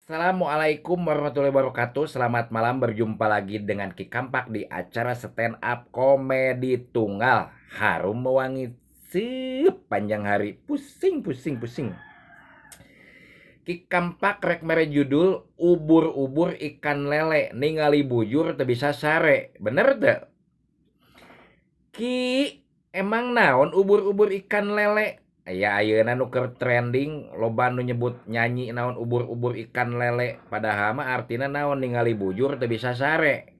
Assalamualaikum warahmatullahi wabarakatuh. Selamat malam, berjumpa lagi dengan Ki Kampak di acara stand up komedi tunggal. Harum mewangi sepanjang hari. Pusing, pusing, pusing. Ki Kampak rek mere judul ubur-ubur ikan lele, ningali bujur teu bisa sare. Bener teu? Ki, emang naon ubur-ubur ikan lele? Ya ayeuna nu keur trending loba nu nyebut nyanyi naon ubur-ubur ikan lele, padahal mah artina naon ningali bujur teu bisa sare.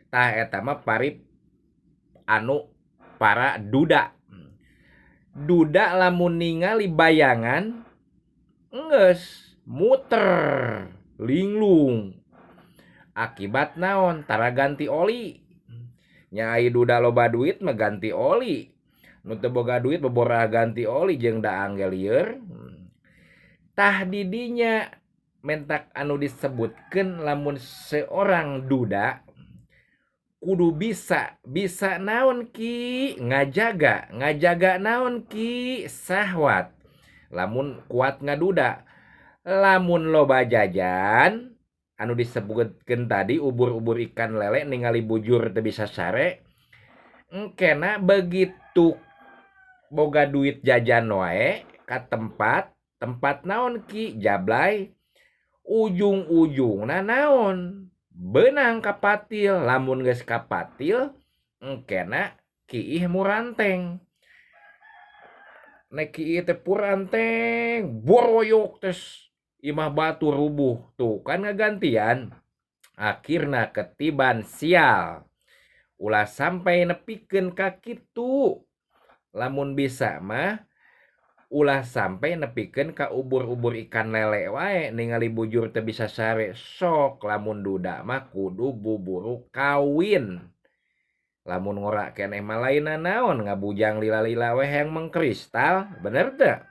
Tah eta mah parip anu para duda. Duda lamun ningali bayangan enggeus muter linglung. Akibat naon tara ganti oli. Nya ai duda loba duit mah ganti oli. Nu teu boga duit boborah ganti oli jeung daang ge lieur. Tah di dinya mentak anu disebutkeun lamun seorang duda kudu bisa, bisa naon ki ngajaga, ngajaga naon ki sahwat. Lamun kuat ngaduda, lamun loba jajan anu disebutkeun tadi ubur-ubur ikan lele ningali bujur teu bisa sare, engkena begitu boga duit jajan wae ka tempat, tempat naon ki jablay, ujung-ujungna naon beunang kapatil. Lamun geus kapatil engkena kiih muranteng. Nek kiih teh puranteng boroyok tes imah batu rubuh tuh kan ngagantian, akhirna ketiban sial. Ulah sampai nepikeun ka kitu. Lamun bisa mah ulah sampai nepikeun ka ubur-ubur ikan lele wae, ningali bujur teu bisa sare. Sok lamun duda mah kudu buburu kawin. Lamun ngora keneh mah lainna naon ngabujang lila-lila we hayang mengkristal, bener teu?